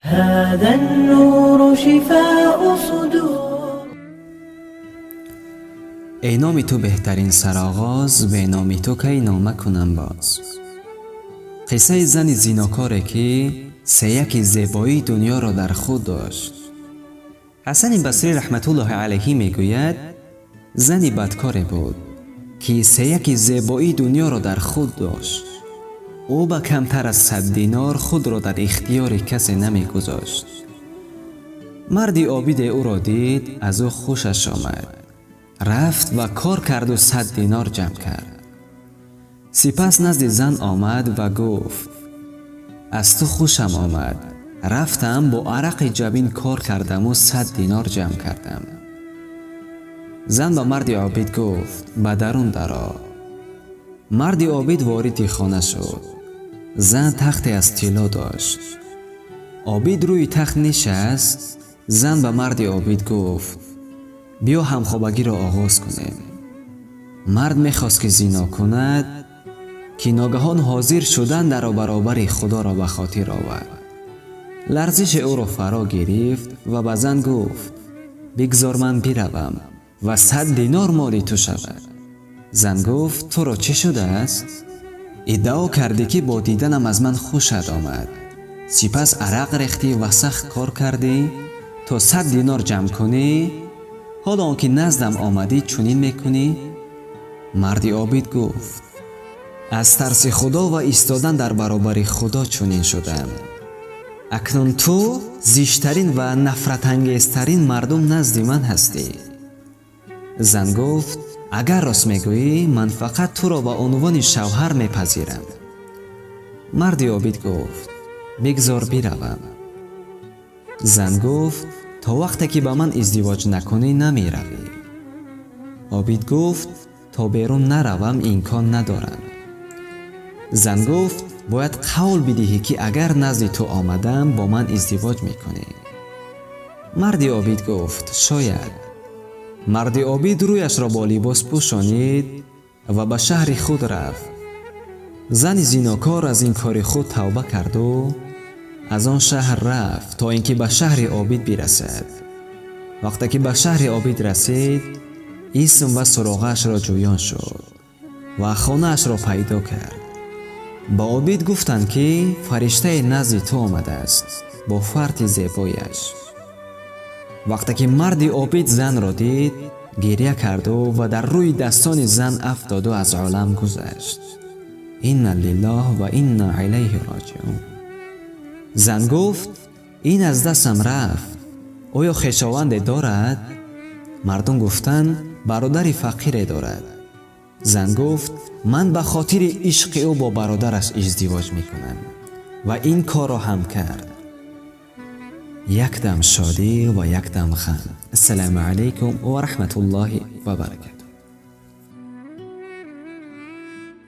هذا النور شفاء صدور. Эй номи ту беҳтарин сароғоз, бе номи ту кай нома кунам боз. Қиссаи зани зинокоре, ки сеяки зебоии дунёро дар худ дошт. Ҳасани Басрӣ раҳматуллоҳи алайҳӣ мегӯяд: зани бадкоре буд, ки сеяки зебоии дунёро дар худ дошт. Ӯ ба камтар аз 100 динор худро дар ихтиёри касе намегузошт. Марди обиде ӯро дид, аз ӯ хушаш омад, рафт ва кор карду 100 динор ҷамъ кард. Сипас назди зан омад ва гуфт: «Аз ту хушам омад, рафтам, бо арақи ҷабин кор кардаму 100 динор ҷамъ кардам». Зан ба марди обид гуфт: «Ба дарун даро». Марди обид вориди хона шуд. Зан тахте аз тилло дошт. Обид рӯи тахт нишаст. Зан ба марди обид гуфт: «Биё, ҳамхобагиро оғоз кунем». Мард мехост, ки зино кунад, ки ногаҳон ҳозир шудан дар баробари Худоро ба хотир овард. Ларзиши ӯро фаро гирифт ва ба зан гуфт: «Бигзор ман биравам ва 100 динор моли ту шавад». Зан гуфт: «Туро чӣ шудааст? Иддао кардӣ, ки бо диданам аз ман хушат омад, сипас арақ рехтӣ ва сахт кор кардӣ, то 100 динор ҷамъ кунӣ. Ҳоло он ки наздам омадӣ, чунин мекунӣ?» Марди обид гуфт: «Аз тарси Худо ва истодан дар баробари Худо чунин шудам. Акнун ту зиштарин ва нафратангезтарин мардум назди ман ҳастӣ». Зан гуфт: «Агар рост мегӯӣ, ман фақат туро ба унвони шавҳар мепазирам». Марди обид гуфт: «Бигзор биравам». Зан гуфт: «То вақте ки ба ман издивоҷ накунӣ, намеравӣ». Обид гуфт: «То берун наравам, имкон надорам». Зан гуфт: «Бояд қавл бидиҳӣ, ки агар назди ту омадам, бо ман издивоҷ мекунӣ». Марди обид гуфт: «Шояд». Марди обид рӯяшро бо либос пӯшонид ва ба шаҳри худ рафт. Зани зинокор аз ин кори худ тавба карду аз он шаҳр рафт, то ин ки ба шаҳри обид бирасад. Вақте ки ба шаҳри обид расид, исм ва суроғаашро ҷӯён шуд ва хонаашро пайдо кард. Ба обид гуфтанд, ки фариштае назди ту омадааст бо фарти зебояш. Вақте ки марди обид занро дид, гирья карду ва дар рӯи дастони зан афтоду аз олам гузашт. Инна лиллоҳ ва инна илайҳи роҷиун. Зан гуфт: «Ин аз дастам рафт. Оё хешованде дорад?» Мардум гуфтанд: «Бародари фақире дорад». Зан гуфт: «Ман ба хотири ишқи ӯ бо бародараш издивоҷ мекунам», ва ин корро ҳам кард. Як дам шодӣ ва як дам ғам. Ассалому алайкум ва раҳматуллоҳи ва баракатуҳ.